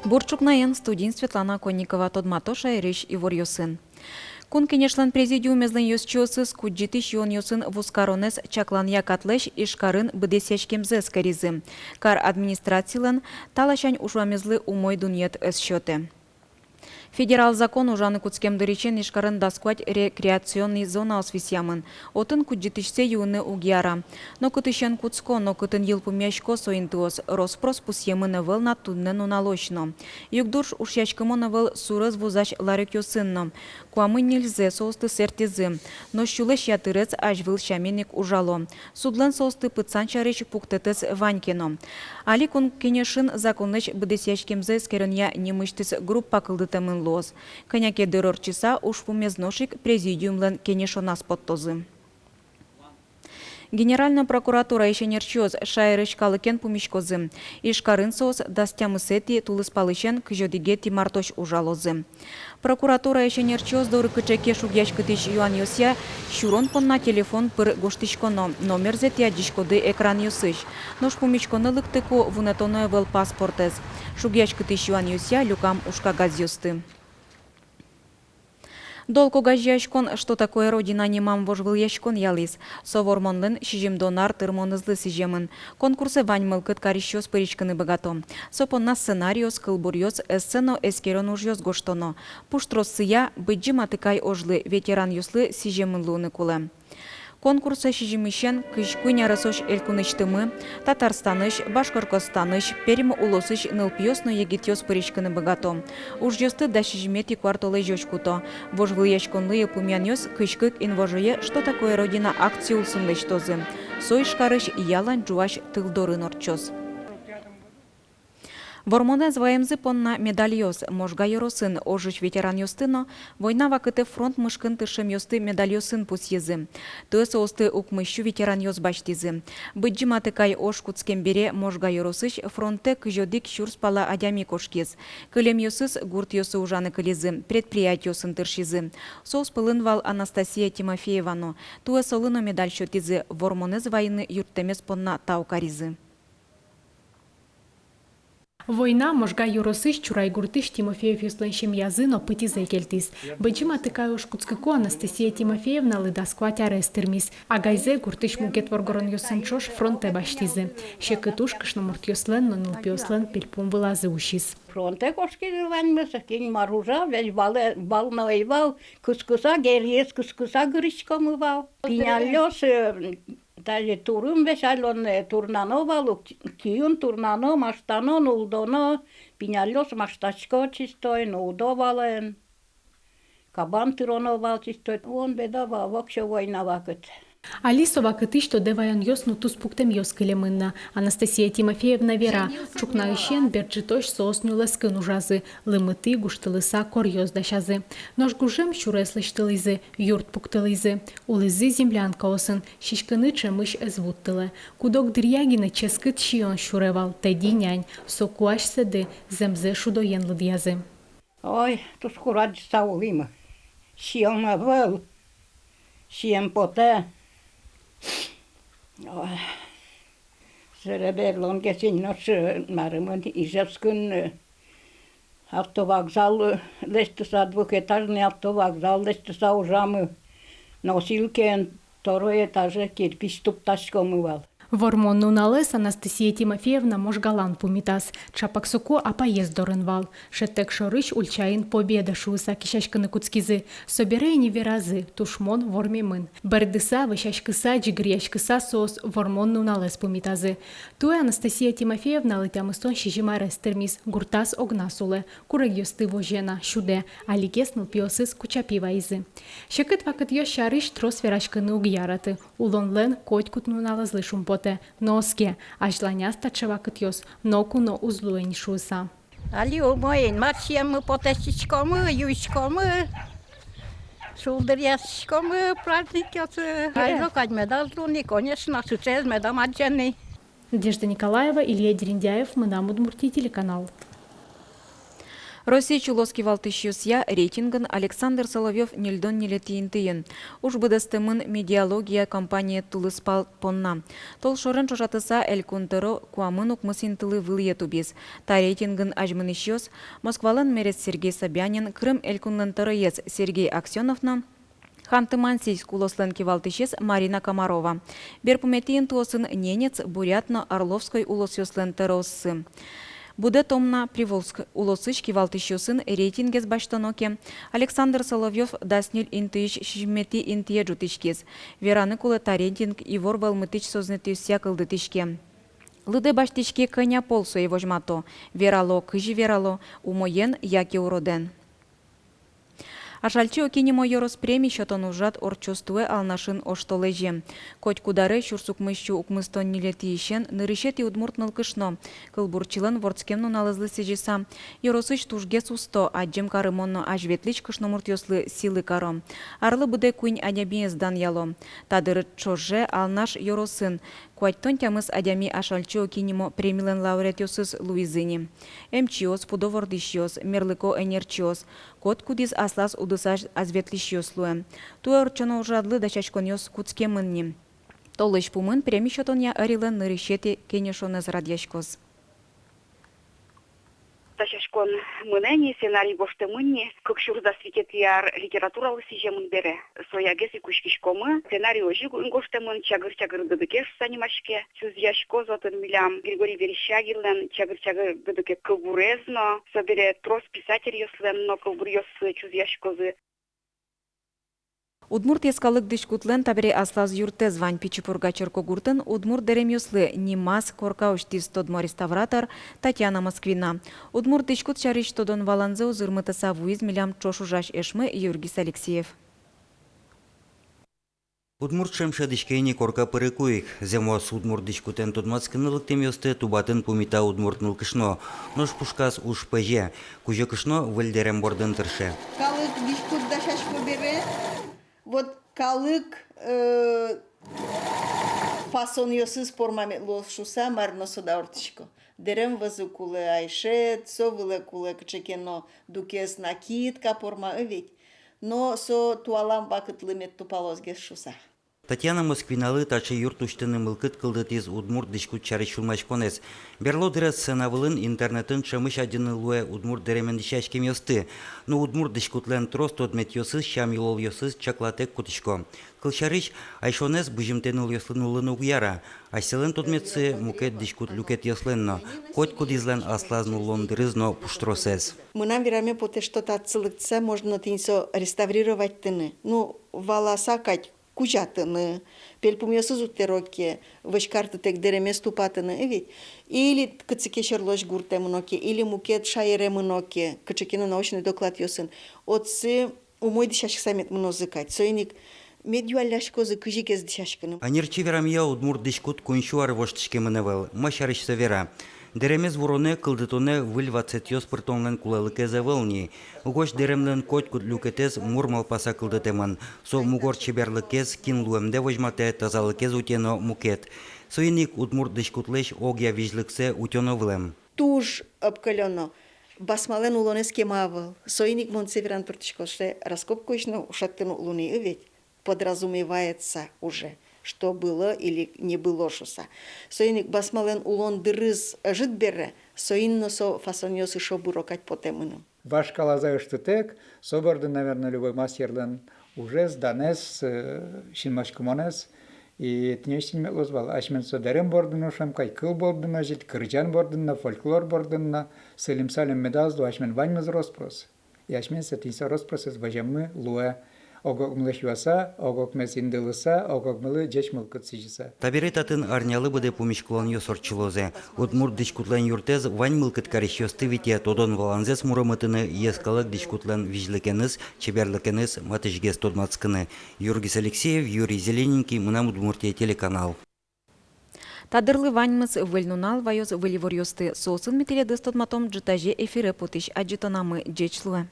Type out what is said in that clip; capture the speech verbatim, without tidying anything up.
Бур ӵукнаен, студиын Светлана Конникова. Тодмато шаерысь иворъёсын. Кун Кенешлэн президиумезлэн ёзчиосыз кудӟытӥсь юонъёсын вузкаронэз чакланъя катлэсь Ижкарын быдэсъяськемзэ эскеризы. Кар администрацилэн та ласянь ужамезлы умой дунъет ӧз сётэ. Федерал закон ужаны кутскем дырысен Ижкарын дас куать рекреационный зонаос висъямын. Отын кудӟытӥсьсэ юыны уг яра. Нокытысен кутско, нокытын йылпумъясько со интыос, рос-прос пусъемын ӧвӧл на туннэ нуналозь но. Югдур ушъяськымон ӧвӧл сурез вузась ларёкъёсын но. Куамын ньыльзэ соосты сэрттӥзы. Нош сюлэсь ятырез азьвыл сямен ик ужало. Судлэн соосты пытсан сярысь пуктэтэз вань ке но. Али Кун Кенешын законлэсь быдэсъяськемзэ эскеронъя нимысьтыз группа кылдытэмын луоз. Кӧня ке дыр ортчыса, ужпумез нош ик президиумлэн кенешоназ поттозы. Генеральной прокуратураысь ӧнерчиос шаерысь калыкен пумиськозы. Ижкарын соос дас тямысэтӥ тулыспалысен кызь одӥгетӥ мартозь ужалозы. Прокуратураысь ӧнерчиос доры кыӵе ке шугъяськытӥсь юанъёсъя сюрон понна телефон пыр гожтӥськоно, номерзэ тӥ адӟиськоды экранъёсысь. Нош пумиськоны лыктыку вунэтоно ӧвӧл паспортэз. Шугъяськытӥсь юанъёсъя люкам ужкагазъёсты. Долг огазеяськон «Что такое Родина» нимам вожвылъяськон ялӥз. Со Вормонлэн сизьымдон ар тырмонэзлы сӥземын. Конкурсэ вань мылкыд карисьёс пыриськыны быгато. Со понна сценариос, кылбуръёс, эссе но эскерон ужъёс гожтоно. Пуштроссыя Быдӟым Атыкай ожлы, ветеранъёслы сӥземын луыны кулэ. Конкурсэ сизьымысен кызь куинь аресозь элькунысьтымы, Татарстанысь, Башкортостанысь, Пермь улосысь нылпиос но егитъёс пыриськыны быгато. Ужъёсты дас сизьыметӥ куартолэзёзь куто. Вожвылъяськонлы йылпумъянъёс кызь кык инвожое «Что такое Родина» акция улсын лэсьтозы. Со Ижкарысь ялан ӝуась тыл дорын ортчоз. Вормонэз ваемзы понна медальёс. Можга ёросын ожысь ветеранъёсты но война вакытэ фронт мышкын тыршемъёсты медальёсын пусйизы. Туэ соосты укмыссю ветеранъёс басьтӥзы. Быдӟым Атыкай ож кутскем бере Можга ёросысь фронтэ кызь одӥг сюрс пала адями кошкиз. Кылемъёсыз гуртъёсы ужаны кылизы, предприятиосын тыршизы. Соос пӧлын вал Анастасия Тимофеева но. Туэ солы но медаль сётӥзы, Вормонэз вайыны юрттэмез понна тау каризы. Война Можга ёросысь Чурай гуртысь Тимофеевъёслэн семьязы но пытьызэ кельтӥз. Быдӟым Атыкай ож кутскыку Анастасия Тимофеевналы дас куать арес тырмиз. Агайзэ гуртысь мукет воргоронъёсын ӵош фронтэ басьтӥзы. Секыт уж кышномуртъёслэн но нылпиослэн пельпум вылазы усиз. Фронтэ кошкизы ваньмыз, кин мар ужа, весь валэ, вал но ӧй вал, кыскыса, геръез кыскыса гырыськомы вал. Пиналъёс, э, Даже турын весь алён, э, турнано вал ук, киын турнано, маштано, нулдоно, пиналъёс маштасько чистой, нулдо валэн. Кабан тыроно вал чистой. Вон беда вал, воксё война вакыт. Али со вакытысь тодэ ваёнъёс но туспуктэмъёс кылемын на. Анастасия Тимофеевна вера, ӵукнаысен бер ӝытозь соос нюлэскын ужазы, лымытӥ гуштылыса коръёс дасязы. Нош гужем сюрес лэсьтылӥзы, юрт пуктылӥзы, улӥзы землянкаосын, сиськыны ӵемысь ӧз вуттылэ. Куд-ог дыръя гинэ ческыт сиён сюре вал, тӧдьы нянь, соку асьсэды зэмзэ шудоен лыдъязы. Ой, туж курадӟыса улӥмы. Сиён ӧвӧл, сием потэ. Ой. Собере берлогес ини нош, э, марым ини, Ижевскын, э, автовокзал, э, лэсьтыса, двухэтажный автовокзал лэсьтыса ужамы. Носилкаен второй этаже кирпич туптаськомы вал. Вормон нуналэз Анастасия Тимофеевна Можгалэн пумитаз. Чапак соку апаез дорын вал. Шӧдтэк шорысь ульчаын Победа шуыса кесяськыны кутскизы. Собере ини веразы: тушмон вормемын. Бӧрдыса, вӧсяськыса, ӟыгыръяськыса соос Вормон нуналэз пумитазы. Туэ Анастасия Тимофеевналы тямыстон сизьым арес тырмиз, гуртаз огназ улэ, курегъёсты возе на, сюдэ, алигес нылпиосыз кучапи вайизы. Секыт вакытъёс сярысь трос вераськыны уг яраты, улонлэн котькуд нуналэзлы шумпотэ, но оске, азьланяз таӵе вакытъёс ноку но уз луэ ни шуыса. Али умой, Инмар сиеммы потэ, сиськомы, юиськомы, шулдыръяськомы праздникъёсы. Айзо кадь медаз луы ни, конечно, сыӵеез медам адӟе ни. Надежда Николаева, Илья Дерендяев, «Мынам Удмуртие» телеканал. Россиысь улос кивалтӥсьёсъя рейтингын Александр Соловьёв ньыльдон ньылетӥ интыын. Уж быдэстэмын «Медиалогия» компание тулыспал понна. Толшорен ӵошатыса, Элькун тӧро куамын укмыс интылы вылӥе тубиз. Та рейтингын азьмынӥсьёс: Москвалэн мерез Сергей Собянин, Крым Элькунлэн тӧроез Сергей Аксёнов но Ханты-Мансийск улослэн кивалтӥсез Марина Комарова. Берпуметӥ интыосын ненец, бурят но орловской улосъёслэн тӧрооссы. Будэ томна Приволжск улосысь кивалтӥсьёсын рейтингез басьтоно ке, Александр Соловьёв дас ньыль интыысь сизьыметӥ интые ӝутӥськиз. Вераны кулэ, та рейтинг ивор вӧлмытӥсь сӧзнэтъёсъя кылдытӥське. Лыдэ басьтӥське, кӧня пол сое возьмато: верало, кызьы верало, умоен яке уродэн. Ашальчи Оки нимо ёрос преми сётон ужрад ортчоз туэ Алнашын оштолэзе. Котькуд аре сюрс укмыссю укмыстон ньылетӥысен нырысетӥ удмурт нылкышно, кылбурчилэн вордскем нуналызлы сӥзьыса, ёросысь тужгес усто, адӟем карымон но азьветлӥсь кышномуртъёслы сӥлы каро. Арлы быдэ куинь адямиез данъяло. Та дыре ӵоже Алнаш ёросын куатьтон тямыс адями Ашальчи Оки нимо премилэн лауреатъёсыз луизы ни. Эмчиос, пудо вордӥсьёс, мерлыко ӧнерчиос, котькудӥз аслаз удысаз азьветлӥсьёс луэ. Туэ ортчоно ужрадлы дасяськонъёс кутскемын ни. Толэзь пумын преми сётонъя ӧрилэн нырысетӥ кенешонэз радъяськоз. Дасяськон мынэ ни, сценарий гожтэмын ни, кык сюрс дас витетӥ ар литературалы сӥземын бере. Соягес ик учкиськомы. Сценарий озьы гожтэмын: «Чагыр-чагыр дыдыке» шуса нимаське. Чузъяськоз отын милям Григорий Верещагинлэн «Чагыр-чагыр дыдыке» кылбурез но, собере трос писательёслэн но кылбуръёссы чузъяськозы. Удмурт йӧскалык дӥськутлэн табере аслаз юртэз вань. Пичи Пурга черкогуртын удмурт дэремъёслы нимаз корка усьтӥз тодмо реставратор Татьяна Москвина. Удмурт дӥськут сярысь тодон-валанзэ узырмытыса вуиз милям ӵош ужась эшмы Юргис Алексеев. Удмурт шӧм шӧдӥське ини корка пырыку ик. Зэмос удмурт дӥськутэн тодматскыны лыктэмъёсты тубатын пумита удмурт нылкышно. Нош пушказ уж пӧзе. Кузё кышно выль дэрем бордын тырше. Калык дӥськут дасясько бере, вот калык, э, фасонъёсыз порма мед луоз шуса, мар но со дауртӥсько. Дэрем вӧзы кулэ, айшет, со вылэ кулэ кыӵе ке но дукес, накидка порма, ӧвӧл-а. Но со туалам вакытлы мед тупалозгес шуса. Татьяна Москвиналы таӵе юрт усьтыны мылкыд кылдытӥз удмурт дӥськут сярысь сюлмаськонэз. Берло дыре сцена вылын, интернетын ӵемысь адӟыны луэ удмурт дэремен дӥсяськемъёсты. Но удмурт дӥськутлэн трос тодметъёсыз, сям-йылолъёсыз чаклатэк кутӥсько. Кылсярысь, айшонэз бызьымтэ нылъёслы нуллыны уг яра. Асьсэлэн тодметсы мукет дӥськут люкетъёслэн но. Котькудӥзлэн аслаз нуллон дырыз но пуштросэз. Мынам вераме потэ, что татчы лыктыса можно тӥни со реставрироватьтыны. Ну, валаса кадь, кузятыны, пельпумъёсыз уд тэро ке, вӧсь карытэк дэремез тупатыны, ӧвӧл-а. Или кытчы ке сьӧрлось гуртэ мыно ке, или мукет шаере мыно ке, кыӵе ке но научный докладъёсын. Отчы умой дӥсяськыса мед мынозы кадь. Соин ик мед юалляськозы, кызьы гес дӥсяськыны. Ӧнерчи верамъя, удмурт дӥськут куинь сю ар воштӥськемын ӧвӧл. Ма сярысь со вера? Дэремез вуронэ, кылдытонэ выль ватсэтъёс пыртонлэн кулэлыкез ӧвӧл ни. Угось дэремлэн котькуд люкетэз мур малпаса кылдытэмын. Со мугор чеберлыкез, кин луэмдэ возьматэ, тазалыкез утё но мукет. Соин ик удмурт дӥськутлэсь огъя визьлыксэ утёно вылэм. Туж ӧпкелёно. Басмалэн улонэз кема ӧвӧл. Соин ик мон сое вераны турттӥсько, что раскопкаысь но ушъяны уг луы ни, ӧвӧл-а. Подразумевается уже, что было или не было шуса. Соин ик басмалэн улон дырыз ӧжыт бере, соин но со фасонъёс ышо быро кадь потэ мыным. Вашкалазэ ыштытэк, со бордын, наверно, любой мастерлэн ужез, данэз, э, синмаськымонэз. И тӥни озьы тӥни мед луоз вал. Асьмен со дэрем бордын ошем кадь, кыл бордын но озьы ик, кырӟан бордын но, фольклор бордын но, сыльым-сальым медаз лу, асьмен ваньмыз рос-прос. И асьмен со тӥни со рос-просэз воземмы луэ. Ог-огмылэсь юаса, ог-огмес индылыса, ог-огмылы ӟеч мылкыд сӥзьыса. Табере татын арнялы быдэ пумиськылонъёс ортчылозы. Удмурт дӥськутлэн юртэз вань мылкыд карисьёсты витё тодон-валанзэс муромытыны, йӧскалык дӥськутлэн визьлыкеныз, чеберлыкеныз матысьгес тодматскыны. Юргис Алексеев, Юрий Зелененький, «Мынам Удмуртие» телеканал. Та дырлы ваньмыз. Выль нунал ваёз выль иворъёсты. Соосын ми тӥледыз тодматом ӝытазе эфире потӥсь адӟытонамы. Ӟеч луэ!